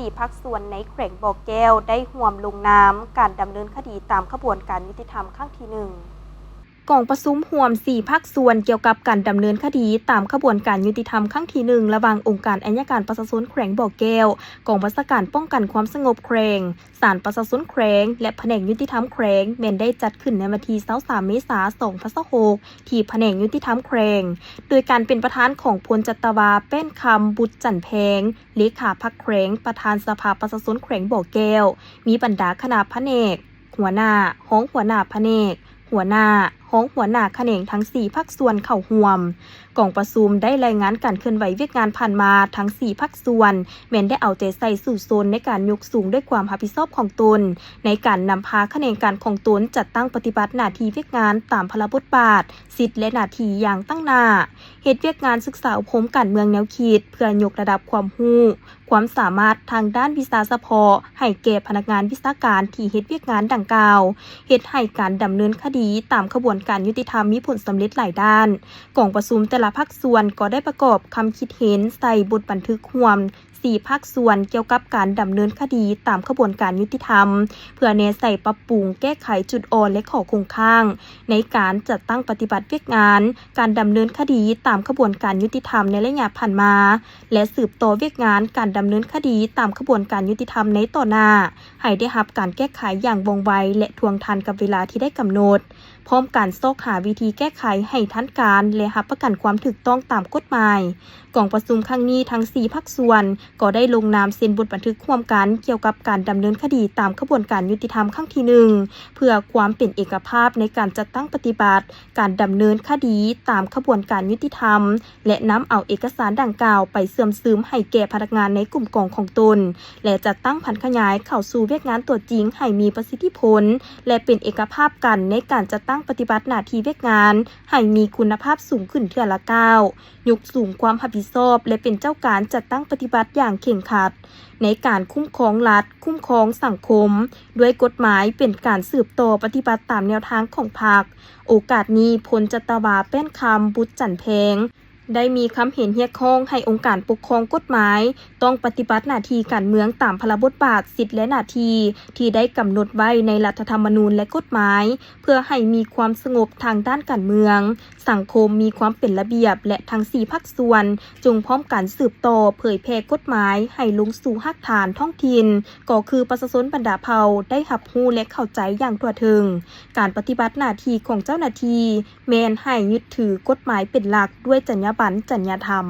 ສີ່ພາກສ່ວນໃນແຂວງບໍ່ແກ້ວໄດ້ຮ່ວມລົງນາມການດຳເນີນຄະດີຕາມຂະບວນການຍຸຕິທຳຄັ້ງທີໜຶ່ງ. ກອງປະຊຸມຮ່ວມສີ່ພາກສ່ວນກ່ຽວກັບການດຳເນີນຄະດີຕາມຂະບວນການຍຸຕິທຳຄັ້ງທີໜຶ່ງ ລະຫວ່າງອົງການໄອຍະການປະຊາຊົນແຂວງບໍ່ແກ້ວ, ກອງບັນຊາການປ້ອງກັນຄວາມສະຫງົບແຂວງ, ສານປະຊາຊົນແຂວງ ແລະ ພະແນກຍຸຕິທຳແຂວງ ແມ່ນໄດ້ຈັດຂຶ້ນໃນວັນທີຊາວສາມເມສາສອງພັນຊາວຫົກ ທີ່ພະແນກຍຸຕິທຳແຂວງ ໂດຍການເປັນປະທານຂອງພົນຈັດຕະວາ ແປ້ນຄຳ ບຸດຈັນແພງ ເລຂາພັກແຂວງ, ປະທານສະພາປະຊາຊົນແຂວງບໍ່ແກ້ວ, ມີບັນດາຄະນະພະແນກ, ຫົວໜ້າ, ຮອງຫົວໜ້າພະແນກ, ຫົວໜ້າ, ຮອງຫົວໜ້າຂະແໜງທັງສີ່ພາກສ່ວນເຂົ້າຮ່ວມ. ກອງປະຊຸມໄດ້ລາຍງານການເຄື່ອນໄຫວວຽກງານຜ່ານມາທັງສີ່ພາກສ່ວນ ແມ່ນໄດ້ເອົາໃຈໃສ່ສູ້ຊົນໃນການຍົກສູງດ້ວຍຄວາມຮັບຜິດຊອບຂອງຕົນ ໃນການນຳພາຂະແໜງການຂອງຕົນຈັດຕັ້ງປະຕິບັດໜ້າທີ່ວຽກງານຕາມພາລະບົດບາດ, ສິດ ແລະ ໜ້າທີ່ຢ່າງຕັ້ງໜ້າ, ເຮັດວຽກງານສຶກສາອົບຮົມການເມືອງແນວຄິດ ເພື່ອຍົກລະດັບຄວາມຮູ້, ຄວາມສາມາດທາງດ້ານວິຊາສະເພາະໃຫ້ແກ່ພະນັກງານວິຊາການທີ່ເຮັດວຽກງານດັ່ງກ່າວ, ເຮັດໃຫ້ການດຳເນີນຄະດີຕາມຂະບວນການຍຸຕິທຳມີຜົນສຳເລັດຫຼາຍດ້ານ. ກອງປະຊຸມແຕ່ລະພາກສ່ວນກໍໄດ້ປະກອບຄຳຄິດເຫັນໃສ່ບົດບັນທຶກຮ່ວມສີ່ພາກສ່ວນກ່ຽວກັບການດຳເນີນຄະດີຕາມຂະບວນການຍຸຕິທຳ ເພື່ອແນໃສ່ປັບປຸງແກ້ໄຂຈຸດອ່ອນ ແລະ ຂໍ້ຄົງຄ້າງໃນການຈັດຕັ້ງປະຕິບັດວຽກງານການດຳເນີນຄະດີຕາມຂະບວນການຍຸຕິທຳໃນໄລຍະຜ່ານມາ ແລະ ສືບຕໍ່ວຽກງານການດຳເນີນຄະດີຕາມຂະບວນການຍຸຕິທຳໃນຕໍ່ໜ້າ ໃຫ້ໄດ້ຮັບການແກ້ໄຂຢ່າງວ່ອງໄວ ແລະ ທ່ວງທັນກັບເວລາທີ່ໄດ້ກຳນົດ, ພ້ອມການຊອກຫາວິທີແກ້ໄຂໃຫ້ທັນການ ແລະ ຮັບປະກັນຄວາມຖືກຕ້ອງຕາມກົດໝາຍ. ກອງປະຊຸມຄັ້ງນີ້ທັງສີ່ພາກສ່ວນກໍໄດ້ລົງນາມເຊັນບົດບັນທຶກຮ່ວມກັນກ່ຽວກັບການດຳເນີນຄະດີຕາມຂະບວນການຍຸຕິທຳຄັ້ງທີໜຶ່ງ ເພື່ອຄວາມເປັນເອກະພາບໃນການຈັດຕັ້ງປະຕິບັດການດຳເນີນຄະດີຕາມຂະບວນການຍຸຕິທຳ ແລະ ນຳເອົາເອກະສານດັ່ງກ່າວໄປເຊື່ອມຊຶມໃຫ້ແກ່ພະນັກງານໃນກຸ່ມກອງຂອງຕົນ ແລະ ຈັດຕັ້ງຜັນຂະຫຍາຍເຂົ້າສູ່ວຽກງານຕົວຈິງໃຫ້ມີປະສິດທິຜົນ ແລະ ເປັນເອກະພາບກັນໃນການຈັດຕັ້ງປະຕິບັດໜ້າທີ່ວຽກງານໃຫ້ມີຄຸນນະພາບສູງຂຶ້ນເທື່ອລະກ້າວ, ຍົກສູງຄວາມຮັບຜິດຊອບ ແລະ ເປັນເຈົ້າການຈັດຕັ້ງປະຕິບັດຢ່າງເຄັ່ງຄັດ ໃນການຄຸ້ມຄອງລັດ, ຄຸ້ມຄອງສັງຄົມ ດ້ວຍກົດໝາຍເປັນການສືບຕໍ່ປະຕິບັດຕາມແນວທາງຂອງພັກ. ໂອກາດນີ້, ພົນຈັດຕະວາ ແປ້ນຄຳ ບຸດຈັນແພງ ໄດ້ມີຄຳເຫັນຮຽກຮ້ອງໃຫ້ອົງການປົກຄອງກົດໝາຍ ຕ້ອງປະຕິບັດໜ້າທີ່ການເມືອງຕາມພາລະບົດບາດ, ສິດ ແລະ ໜ້າທີ່ທີ່ໄດ້ກຳນົດໄວ້ໃນລັດຖະທຳມະນູນ ແລະ ກົດໝາຍ ເພື່ອໃຫ້ມີຄວາມສະຫງົບທາງດ້ານການເມືອງ, ສັງຄົມມີຄວາມເປັນລະບຽບ ແລະ ທັງສີ່ພາກສ່ວນຈົ່ງພ້ອມກັນສືບຕໍ່ເຜີຍແຜ່ກົດໝາຍໃຫ້ລົງສູ່ຮາກຖານທ້ອງຖິ່ນ, ກໍຄືປະຊາຊົນບັນດາເຜົ່າໄດ້ຮັບຮູ້ ແລະ ເຂົ້າໃຈຢ່າງທົ່ວເຖິງ. ການປະຕິບັດໜ້າທີ່ຂອງເຈົ້າໜ້າທີ່ ແມ່ນໃຫ້ຍຶດຖືກົດໝາຍເປັນຫຼັກດ້ວຍຈັນຍາບັນ, ຈັນຍາທຳ.